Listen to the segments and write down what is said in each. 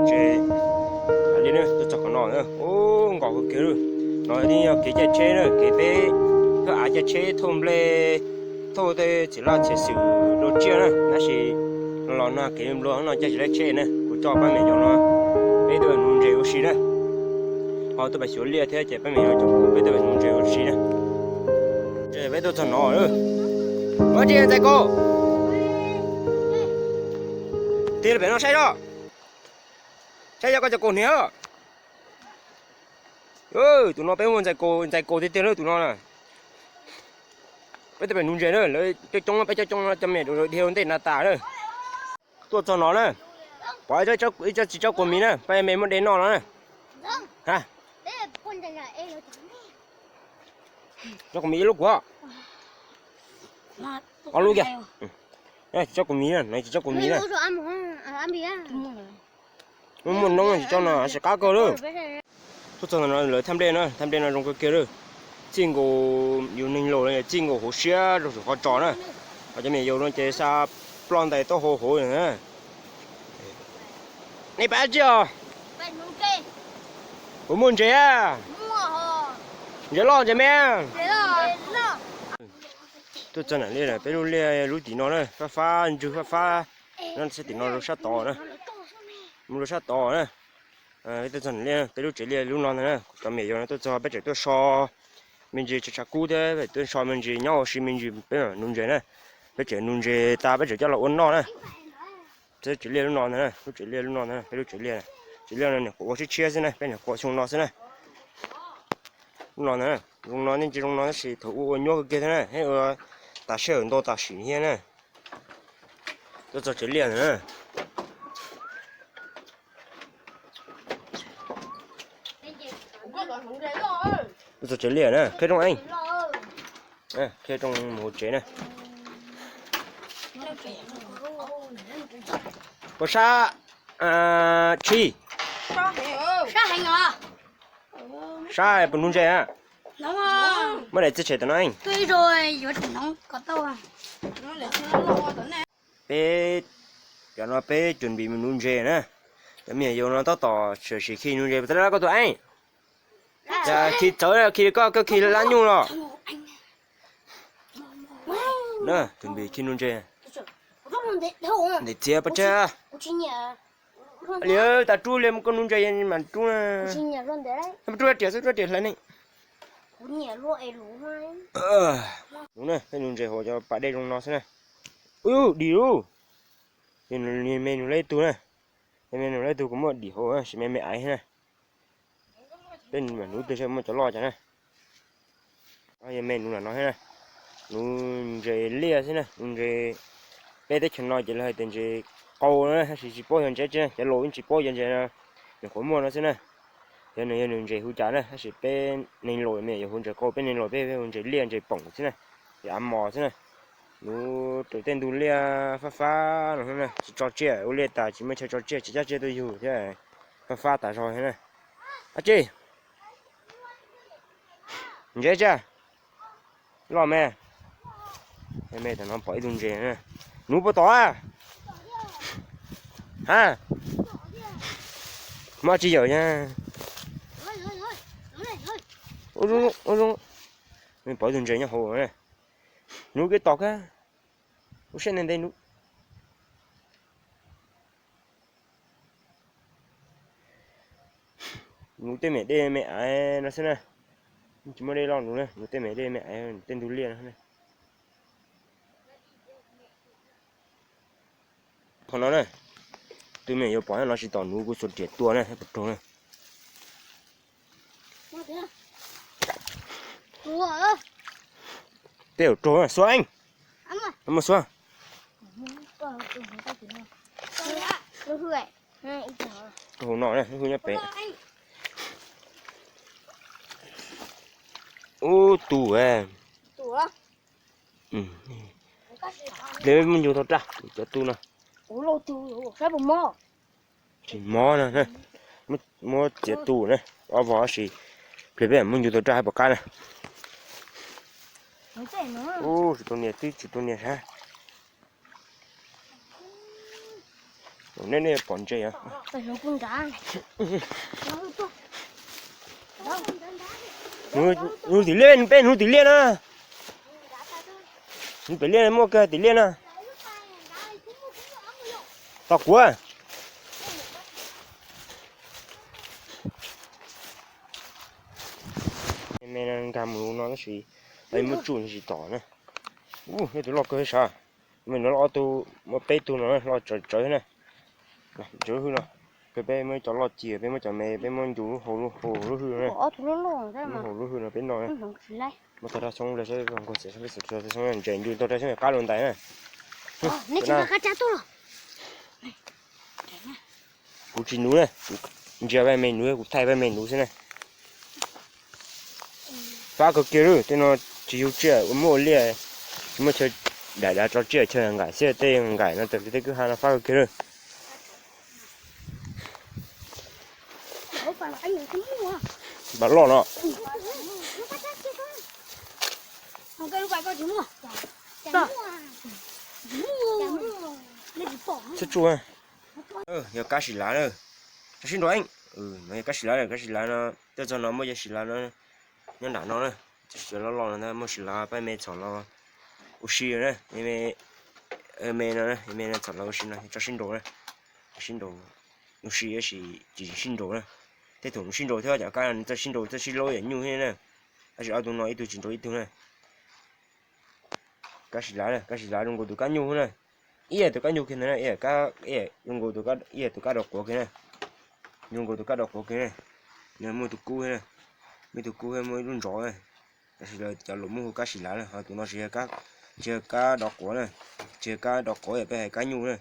Ces li na, tuaj txog qhov no, ub, nkos kawg kiag lawm. No yeej yog kev caij tsheb na, kev peb thauj av caij tsheb thauj nplej, thauj tej txiv laj txiv xwm rau tsiaj na, tab sis los no kev nplua no caij tsis laib tsheb na, kuv coj pab me nyuam no, peb tuaj nuv ntses ua si na. Ho tuaj pem xyuas liaj thiab ces pab me nyuam coj kuv peb tuaj pem nuv ntses ua si na. Peb tuaj txog no, ua tsis ntxais kaus, tig pem no saib zoj, saib zoj koj cov kaus hniav. Tus no peb muaj ntxais kaus, ntxais kaus tiag tiag lawm tus no na. Peb tuaj pem nuv ntses na, lawv coob coob, peb coob coob cov me nyuam dhia ua ntej no tas na. Tuaj txog no na, pom ib co txiv tsob kua mis na, pab me muab de noj no na. Ha, tsob kua mis ib lub kuv, ob lub kiag. Txiv tsob kua mis na, txiv tsob kua mis na. Muaj noob tsis tsob no tsis qab kawg lawm. Tuaj txog no lawv thaj nplej na, thaj nplej no zoo kawg kiag lawm. Txij nkaus yus neeg laus los yog txij nkaus hauv siab rau saum qhov tsos na. Ho cov me nyuam yaus no ces xa ploj ntais taub hau hauv na. Nej pab tsi os? Puas muaj ntses a? Ntses loj ntses me? Tuaj txog nram liaj, peb lub liaj lub tim no na, fab fab ntswg fab fab. No tim no rau sab tod na, mus rau sab tod na. Peb tuaj txog nram liaj, peb lub tsev liaj lub no ntag na. Cov me nyuam yaus no tuaj txog peb tseem tuaj so me ntsis tshav kub thiab peb tuaj so me ntsis nyob ua si me ntsis peb mam nuv ntses na. Peb tseem nuv ntses tas peb tseem coj los ua noj na. Peb tsev liaj lub no ntag na, lub tsev liaj lub no ntag, peb lub tsev liaj, tsev liaj no nyuam qhuav ua tshiab tshiab xwb na, peb nyuam qhuav xyoo no xwb na. Lub no ntag na, zoo no yeej tsis zoo no tab sis thaum ub ua nyuab kawg kiag thiab na, ua tas sij hawm ntau tam sim thiab na. Tuaj txog tsev liaj ntag na. Tuaj txog tsev liaj na, qhia rooj eej, qhia rooj mus hauv tsev na. Puas sab tshis? Sab puas nuv ntses a? Muab daim txiag tshem tom no. Peb, cov no peb cuam npis mus nuv ntses na. Cov me nyuam yaus no tab tom tshwm sim khi nuv ntses, puas tau lab koj tus eej? Cas khi txawv, khi koj, koj khi lab nyuj los. Na, cuam npis khi nuv ntses. Ntev txiav pov tseg. Li tas rub li, koj nuv ntses mas rub na. Rub riam xwb, rub riam hlawv ne. Nuv na, peb nuv ntses hauv cov pas dej zoo no xwb na. Ub, dim lub. Me nug lawv ib tug na. Me nug lawv ib tug kuv muab dim hauv sis me me aiv na. Peb nuv twg saib muaj cov loj cas na. Yog me nuv lam no thiab na. Nuv ntses liaj xwb na, nuv ntses. Peb teb chaws no ces lawv hais tias ntses qau na, tab sis tsis paub yog ntses tsi, cov laus yeej tsis paub cov ntses no, nyuam qhuav muaj no xwb na. Yog nws yog nws ntses hu cas na, tab sis peb neeg laus me nyuam yaus hu ntses qau, peb neeg laus peb hu ntses liaj ntses poom xwb na, ntses av mos xwb na. Nuv raws tej ntug liaj fab fab no xwb na, tsis tso tsiaj, ua liaj tas tsis muaj chaw tso tsiaj, tsis cab tsiaj tuaj yug thiab, fab fab tas zog thiab na. Ab tsi, ntses tsi, loj me. Me tam no pom ib tug ntses, nuv puas tom a? Ha, muaj tsis yawm na. Pom ib tug ntses nyob hauv na. Nuv kev tom kab, ua siab ntev ntev nuv. Nuv tej me dej me aiv no xwb na, tsis muaj dej loj nuv na, nuv tej me dej me aiv tej ntug liaj no. Qhov no na, tus me nyuam yaus pom no tsis tom nuv kuv xuas riam tua na, puas raug na. Tej zaum raug na, xuas eej, muaj xuas. Hauv no na, hu nyob pem. Ub, tus. Pliag peb muab ncu tau raj cov tus no. Tsis mob na, muab txiav tus na, ob vog si. Pliag peb muab ncu tau raj hab puas qab na. Ub, tsis tau nias twb tsis tau nias sab. Nej, nej pom ntses os. Hnub tim liaj, peb hnub tim liaj na. Hnub tim liaj muaj kawg tim liaj na. Tos kuv. Me nkag mus no tab sis muab tsuj tsis tom na. Ub, nej tus loj kawg sav. Me no ob tug, muaj peb tug no loj tsawv tsawv na. Tsawv hwj no. Peb, peb muab cov loj cia, peb muab cov me, peb muab ncu lub hau, lub hau lub hwj na. Lub hau lub hwj no peb noj na. Muab tag raj xyoob hle saib nkaug txiav saib peb xav tag xyoob ntses ncu tag raj xyoob qab luag ntais na. Kuv tsis nuv na, kuv ntsia paj me nuv, kuv thaij paj me nuv xwb na. Fab kawg kiag lawm, tej no tsis yug tsiaj ua muaj ua liaj, tsis muaj chaw daim dav tso tsiaj, chaw nqaim xwb, tej nqaim no tawm tej kwj ha no fab kawg kiag lawm. Pas loj no. Txhob tsuj. Yog kab sis lav na. Tso sib nraus, no yog kab sis lav, kab sis lav no, tuaj txog no muaj cov sis lav no nyob nram no na. Cov sis lav loj loj no muaj sis lav paj me txhom los ua si na. Me no, me no txhom los ua si no, tso sib nraus na. Sib nraus, ua si tab sis tsis sib nraus na. Tej thaum sib nraus thiab, cov kab no txawj sib nraus, txawj sib laub yam nyuj thiab na. Tab sis ob tug no ib tug tsis nraus ib tug na. Kab sis lav na, kab sis lav zoo nkaus tus kab nyuj na. Ib yam tus kab nyuj kiag ntawd na, ib yam zoo nkaus tus, ib yam tus kab dov quav kiag na. Zoo nkaus tus kab dov quav kiag na. Muaj tus kub na, muaj tus kub thiab muaj ib lub ntsov na. Tab sis lawv cov laus muab hu kab sis lav na, ho tus no tsis yog, tsis yog kab dov quav na, tsis yog kab dov quav, peb hais kab nyuj na.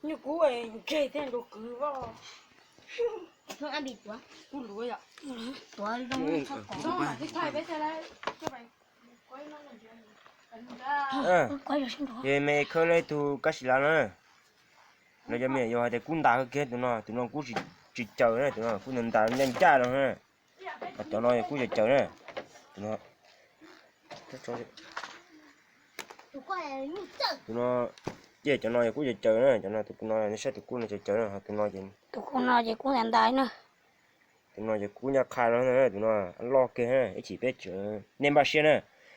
Nyuj kub ntseg thiab nrau kwv. Ces me khawb lawm ib tug kab sis lav no, no cov me nyuam yaus hais tias kub ntas kawg kiag tus no, tus no kub tsis caws na, tus no kub ntas ntas ncaj ncaj no. Ho cov no kub caws caws na. Tus no, cia cov no yog kub caws caws na, cov no tus no nej saib tus kub no caws caws na, ho tus no ces, tus kub no ces kub ntas ntas na. Tus no ces kub ncaj qha no, tus no loj kiag, ib chim peb tseem, nej npaj siab na,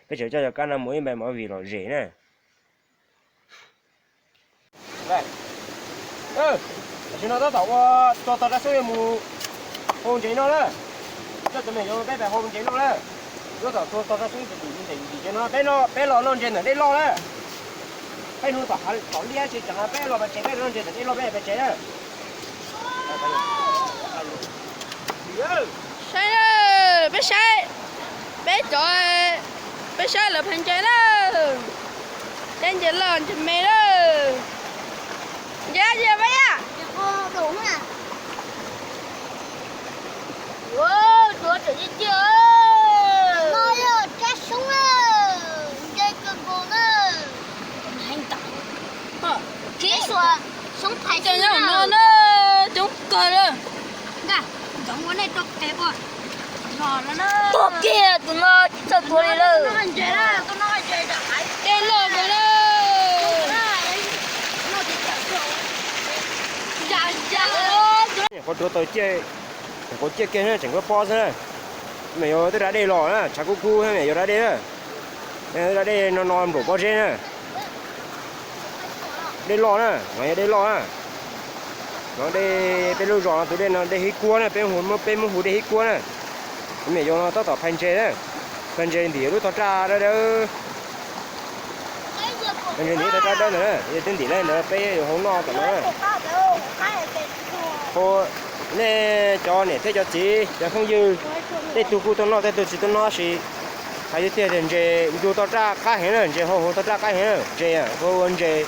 peb tseem coj cov kab no mus ib npai movie lom zem na. Tam sim no tab tom ua txog tog rau xwb yuav mus hau ntses noj na. Coj cov me nyuam peb pais hau ntses noj na. Tab tom txog tog rau xwb, ntim ntim no, peb los noj ntses ntawm dej loj na. Peb hnub tom liaj tsis tsam no peb los pem tsev, peb los noj ntses ntawm dej loj peb pem tsev na. Saib, peb saib, peb cov, peb saib lawv phais ntses na. Saib ntses loj ntses me na. Ntses dab tsi peb yam? Ua, tus no tseem ciaj ciaj. No yog kab xyoob na, ntse kawg nkaus na. Kev xua xyoob phais xwb no na, coob kawg lawm. Nka, ntxoov ua nej rau qe ua. Tuag kiag tus no tsis txawj tuag li lawm. Dej loj kawg lawm. Nyuam qhuav tuav tau ciaj, nyuam qhuav ciaj kiag na, tseem kub pob xwb na. Me nyuam yaus twb da dej los na, tshav kub kub me nyuam yaus da dej na. Da dej no no nplaum pob zeb na. Dej loj na, no yog dej loj na. No dej peb lub zos no tus dej no dej Hib Kuab na, peb hu, peb muab hu dej Hib Kuab na. Me nyuam yaus no tab tom phais ntses na, phais ntses ntim lub tog raj dawb dawb. Phais ntses ntim lub tog raj dawb ntawd na, yog twb ntim lawm ntawd peb yuav hau noj tom no na. Hu nej cov niam thiab cov txiv, cov phooj ywg, tej tug kuj tuaj noj, tej tug tsis tuaj noj tab sis hais tiag tiag tias ntses ncu tog raj qab heev na, ntses hau hauv tog raj qab heev na, ntses ua ua ntses,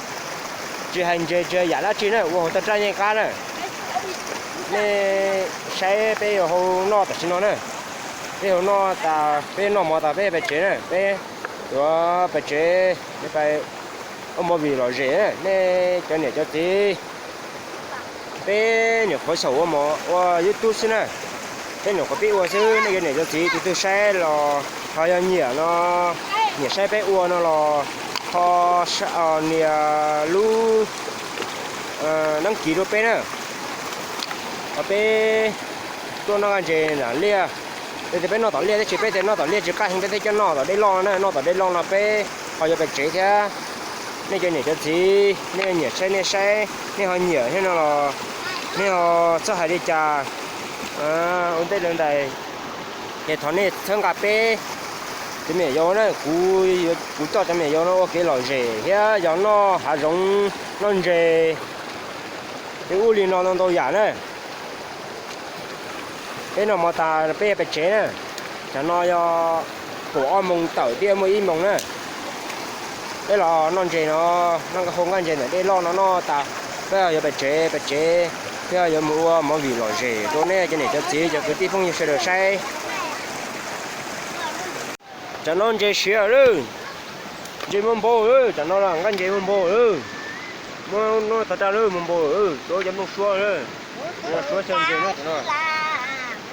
tsis hais ntses tsis hais yam dab tsi na, ua hauv tog raj yeej qab na. Nej saib peb yuav hau noj tam sim no na, peb hau noj tas peb noj mov tas peb pais tsev na, peb yuav pais tsev, peb pais ua movie lom zem na, nej cov niam cov txiv. Peb nyuam qhuav xyaum ua mov ua YouTube xwb na, peb nyuam qhuav pib ua xwb, nej cov niam cov txiv tus twg saib los ho yog nyiam no, Nyiam saib peb ua no los ho nias lub dab kiv rau peb na, ho peb tuaj noj nqaij ntses nram liaj. Peb tias peb noj tom liaj tab sis peb tias noj tom liaj tsis qab heev, peb thiaj coj noj tom dej loj no na, noj tom dej loj no peb ho yuav pes tsev thiab. Nej cov niam cov txiv, nej nyiam saib nej saib, nej ho nyiam thiab no los nej ho txhob hais li cas ua ntej lawv ntais. Ces thov nej txhawb nqa peb cov me nyuam yaus na, kuv, kuv coj cov me nyuam yaus no ua kev lom zem thiab yog noj hav zoov noj ntses, ces ua li no ntau ntau yam na. Peb noj mov tas peb yuav pes tsev na. Tsam no yog kaum ob moos tawm thiab muaj ib moos na. Peb los noj ntses no, noj nqaij hau nqaij ntses ntawm dej loj no noj tas, peb yuav pes tsev, pes tsev, peb yuav mus ua movie lom zem rau nej cov niam cov txiv cov kwv tij phooj ywg sawv daws saib. Tsam no ntses siav lawm, ntses muaj npau lawm, tsam no nqaij ntses muaj npau lawm. Muab noj tag raj lawm, muaj npau lawm, rau cov nplooj suab lawm. Suab xyaw ntses no.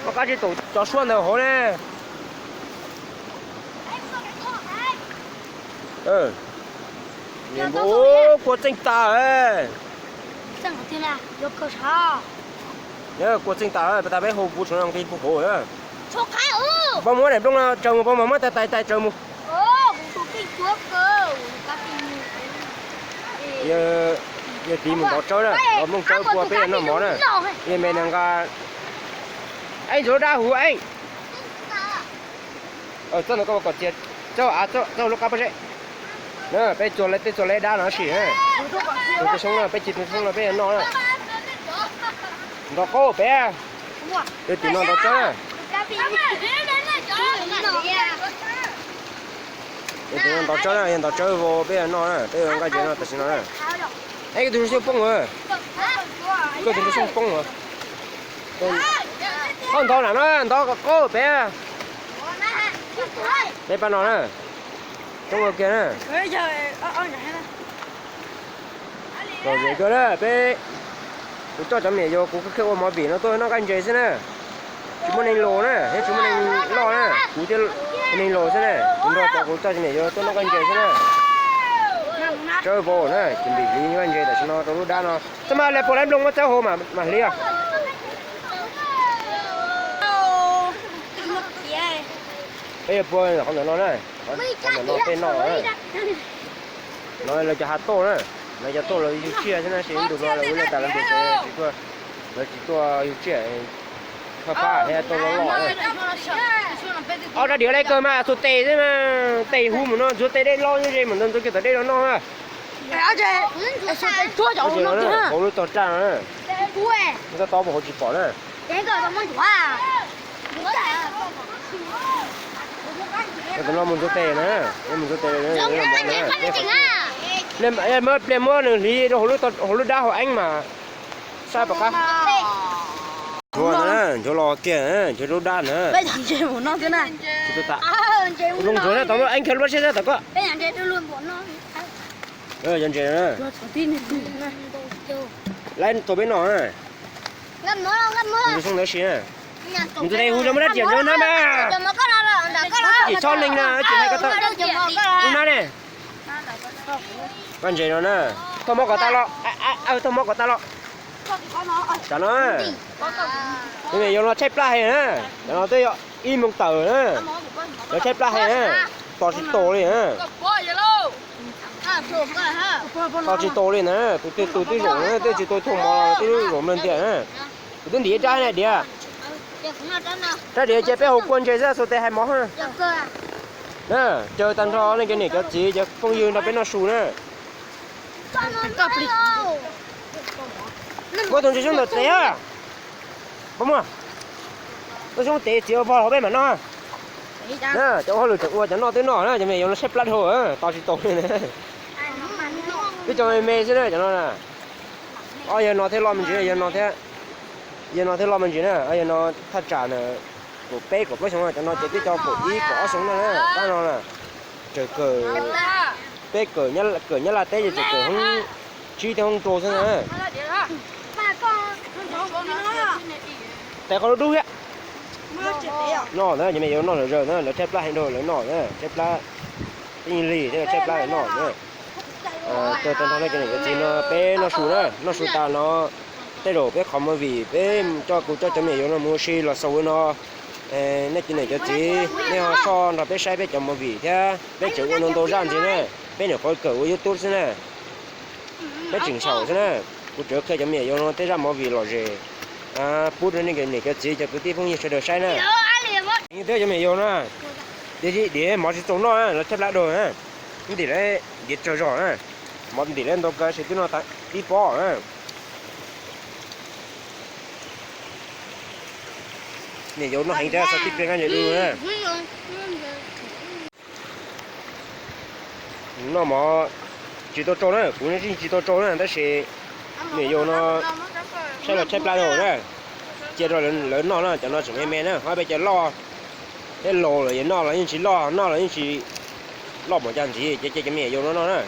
Koj qab tsis taus cov suab ntawd hauv ne. Kua txeej tas. Kua txeej tas, pas tas peb hu puv tshov no nqis puv hauv. Pab muab daim nplooj no tsaws mus, pab muab tais tais tais tsaws mus. Yog tiv mus ntov tsawb na, los nplooj tsawb kua peb noj mov na. Yog me nws nqa, eeb, ntxuav lub dab huv eeb. Txoj ntawd koj kom txias, txoj av, txoj lub qab pob zeb. Peb txuag, peb txuag leb dab no sim. Tus xyoob no peb tsis tus xyoob no peb noj na. Ntov qaub peb. Yog tim no ntov tsawb na. Yog tim no ntov tsawb na, yog ntov tsawb vau peb noj na, peb nqaij ntses no tam sim no na. Eb, koj tus xyoob poob, koj tus xyoob poob. Koj ntov lam no, ntov qaub peb. Peb pab no na. Coob ua kiag na. Lom zem kawg na, peb, kuv coj cov me nyuam yaus kuv qhia ua movie no tuaj noj nqaij ntses xwb na. Tsis muaj neeg laus na, thiab tsis muaj neeg loj na, kuv thiab neeg laus xwb na. Kuv nrog cov, kuv coj cov me nyuam yaus tuaj noj nqaij ntses xwb na. Tsawb vau na, ces npim hliv nqaij ntses tam sim no rau lub dab no. Txhob mas le puas lab nplooj muab tsawb hauv mas hliv os. Peb yuav pua qhov ntawm no na, qhov ntawm no peb noj na. No lawv cov hav tauj na, lawv cov tauj lawv yug tsiaj xwb na, seb ntu no lawv ua li cas lawv npis, lawv tsis tuaj yug tsiaj, faj fab thiab tauj loj loj na. Ob rab diav lej kawg mas txhua tes xwb mas, tes hu mus no ntxuav tes dej loj ze mus ntxuav kiag tom dej no noj na. Hauv lub tog raj no, koj tob puas hauv tsis pom na. Tam no mus ntxuav tes na, mus ntxuav tes, muab pliag muab nws hliv rau hauv lub dab hauv eeb mas saib puas qab. Nchuav na, nchuav los kiag, nchuav lub dab na. Zoo ntsuav na, tau lub eeb khiav lub dab seb sab tom koj. Cov ntses na, lawv tau peb noj na. Mus xyoo ntawd si na. Mus ntxuav tes hu rau muab dab riam ntxuav na mas. Tsis txhob neeg na, tsis hais ko taw. Lub nab ne. Nqaij ntses no na. Thauj mob kom tas los. Thauj mob kom tas los. Tam no, yuav los tshaib plab heev na. Tam no twb yog ib moos tawm na. Lawv tshaib plab heev na. Tos tsis taus li na. Tos tsis taus li na. Tus twg tus twb zaum na, twb tsis tau thauj mov los twb zaum nplawg ntias na. Kuv twb ntim ib rab na diav. Rab diav ces peb haus kua ntses xwb, xuas tes hais mov. Na, caw tag nrho nej cov niam cov txiv cov phooj ywg nrog peb noj su na. Muab tus ntses xyoob ntawm tes. Pab muab tus xyoob tes txiav ua vog hauv peb mam noj. Cov ua hauj lwm tseem ua, cov noj twb noj na, cov me yuav los tshaib plab dhau, tos tsis taus li. Twb cov me me xwb na cov no na. Ob yawg no thiaj loj me ntsis, yawg no thiab, yawg no thiaj loj me ntsis na, yawg no thaj tsam na, kaum peb kaum plaub xyoo, cov no ces twb cov kaum ib kaum ob xyoo na, pab no na. Tseem kawm, peb kawm Nyab Laj teb ces tseem kawm hoob tsib thiab hoob rau xwb na. Tes qhov dub dub thiab. Noj na, cov me yuav noj zawm zawm na, lawv tshaib plab heev dhau lawv noj na, tshaib plab. Peb yeej lig thiab tshaib plab noj na. Tag nrho nej cov niam cov txiv no peb noj su na, noj su tas no tej zaum peb qhov movie peb coj, kuv coj cov me nyuam yaus no mus ua si los xaus ua no. Nej cov niam cov txiv nej ho soj nrog peb saib peb cov movie thiab, peb tseem ua ntau ntau zaj ntxiv na. Peb nyuam qhuav kawm ua YouTube xwb na, peb tseem xyaum xwb na. Kuv tseem qhia cov me nyuam yaus no tej zaj movie lom zem pub rau nej cov niam cov txiv cov kwv tij phooj ywg sawv daws saib na. Heev thiab cov me nyuam yaus na, diav mov tsis txaus noj na, los tshaib plab dua na. Ntim lawv diav tsawg zog na, mov ntim lawv ntau kawg tab sis twb noj tib pob na. Me nyuam yaus noj heev thiab, xav tib pliag nqaij ntses du na. Noj mov tsis tau tsau na, kuv yeej tsis tau tsau na, tab sis me nyuam yaus no tshaib los tshaib plab dhau na. Cia rau lawv noj na, cov no tseem me me na, ho peb cov loj, peb laus lawm es noj los yeej tsis loj, noj los yeej tsis loj npaum cas ntxiv, ces cia cov me nyuam yaus no noj na.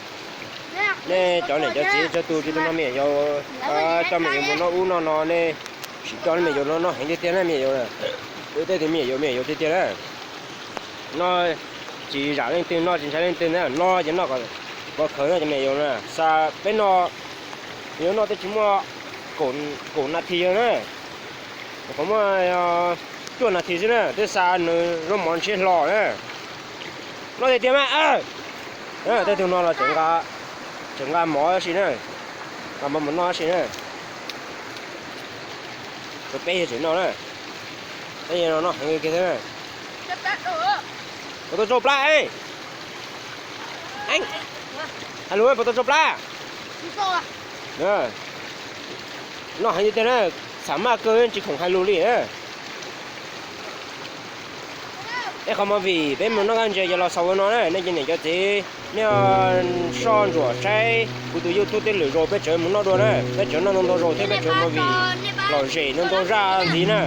Nej cov niam cov txiv txhua tus tsis tau noj me nyuam yaus, coj me nyuam yaus mus noj ub noj no, nej sim coj nej me nyuam yaus no noj heev tiag tiag na me nyuam yaus na. Wb tej tus me nyuam yaus me nyuam yaus tiag tiag na. Noj tsis zam leej twg, noj tsis ntshai leej twg na, noj ces noj kom pov khawv no cov me nyuam yaus na. Xa peb no yuav noj twb tsis muaj kaum nas this na, qhov muaj cuaj nas this xwb na twb xa nws zaub mov ntshiab hlo na. Noj tiag tiag mas. Tej tug no los tseem nqa mov si na, nqa mov mus noj si na. Tus peb yog tseem noj na, peb yog no noj heev kiag thiab na. Puas tau tsau plab? Hais lus, puas tau tsau plab? Noj heev tiag tiag na, xam maj kawg tsis khoom hais lus li. Peb qhov movie peb mus noj kaj ntses ces los xaus ua no na, nej cov niam cov txiv, nej soj ntsuam saib kuv tus YouTube tej lwm zaus peb tseem mus noj dua na, peb tseem noj ntau ntau zaus thiab peb tseem movie lom zem ntau ntau zaj ntxiv na.